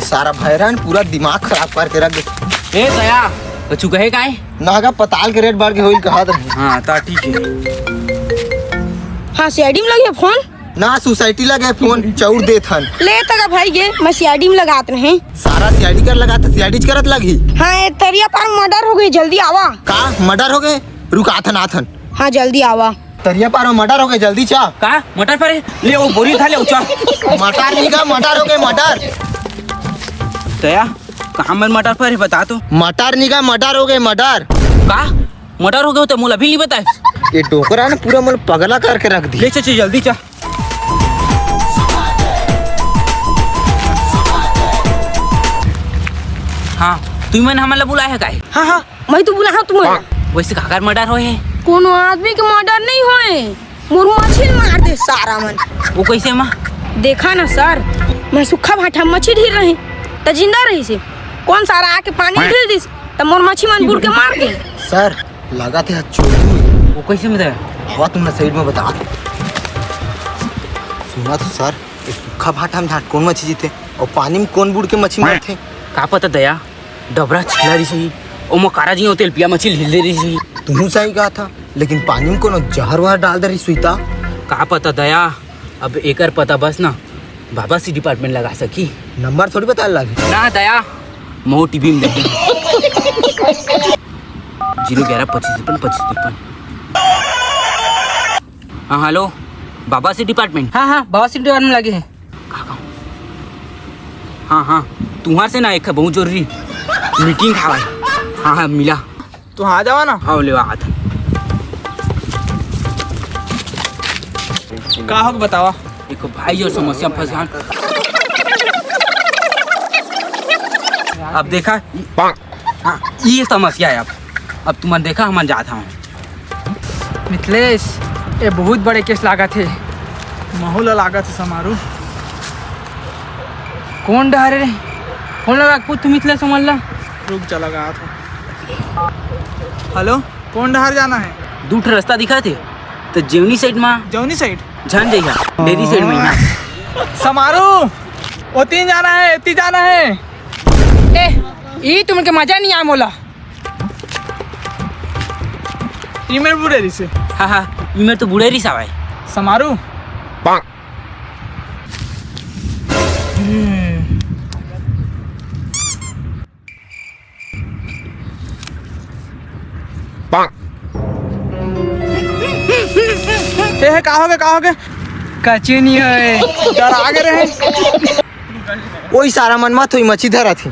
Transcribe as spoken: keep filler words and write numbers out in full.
सारा भैरन पूरा दिमाग खराब करके रख दे। ए दया, कुछ कहे काय? ना गा, पताल के रेट बढ़ के होइल कहा था। हाँ, ता ठीक है। हाँ, सीआईडी में लगे फोन। ना, सोसाइटी लगे फोन, चौर देत हन। ले तगा भाई गे, मैं सीआईडी में लगात रहे। सारा सीआईडी कर लगात, सीआईडी करत लगी। हाँ, ये तरिया पार मर्डर हो गई, जल्दी आवा। का मर्डर हो गए? रुकाथन, आथन। हाँ, जल्दी आवा। तरिया पार में मर्डर हो गए, जल्दी चा। का मर्डर पर? ले वो बोरी उठा, ले वो चा। मर्डर नहीं का, मर्डर हो गए, मर्डर। दया, कहाँ मन मर्डर पर है, बता तो। मर्डर नहीं का, मर्डर हो गए, मर्डर। का मर्डर हो गए होते, मोला भी नहीं बताए। ये डोकरा ने पूरा मन पगला करके रख दी। ले चा, चा, जल्दी चा। हाँ, तुमन हमन ला बुलाए है काय? हाँ, हाँ, मैं तो बुला हूँ तुम्हें। वैसे काकर मर्डर होए है? कोनो आदमी के मर्डर नहीं होए, मोर मछली मार दे सारा मन। वो कैसे माँ? देखा ना सर, मैं सूखा भाटा मछली ढील रही, त जिंदा रही से। कौन सारा आके पानी ढील दिस, त मोर मछली मन बुड़ के मार दे। सर, लगा थे हाथ चोट। वो कैसे में दया? आवा तुमने साइड में बता। सुना तो सर, ये सूखा भाटा में झाट कौन मछली जीते और पानी में कौन बुड़ के मछली मारथे? का पता दया, डबरा छिला रही सही, ओ मकारा जी होते पिया मछली हिल दे रही सही। तुहू सही कहा था, लेकिन पानी में कोनो जहर वहर डाल दे रही सुईता। का पता दया, अब एकर पता बस ना बाबा सी डिपार्टमेंट लगा सकी। नंबर थोड़ी बता लगी। ना दया, मो टीवी में देखे। जीरो ग्यारह पच्चीस तिरपन पच्चीस तिरपन। हाँ, हेलो, बाबा सी डिपार्टमेंट। हाँ, हाँ, बाबा सी डिपार्टमेंट लगे है। का कहूँ? हाँ, हाँ, तुम्हार से ना एक बहुत जरूरी मीटिंग हवय। हाँ, हाँ, मिला। तो हाँ, आ जावा ना। हाँ, ले आत। का हो बतावा? देखो भाई, जो समस्या फंस गया। अब देखा, हाँ, ये समस्या है। अब, अब तुमन देखा, हमन जात हवन। मिथलेश, ये बहुत बड़े केस लागत हे। महू ला लागत हे समारू। कौन डहर रे? फोन लगा, कुछ मिथलेश समझ ला। रुक जा, लगा था। हेलो, कौन डहर जाना है? दू ठो रास्ता दिखा थे, तो जेवनी साइड मा। जेवनी साइड? झन जइहा, डेरी साइड में ना। समारू, ओती जाना है, एती जाना है। ए, ई तुमन के मजा नहीं आए मोला। ई मेर बुड़े रिसे। हाँ, हाँ, ई मेर तो बुड़े रिस आवाय। समारू। हम्म। ए, हे, का होगे, का होगे? कच्चे नहीं है। डरा गे रहे। ओई सारा मन मत होई, मछी धरा थी।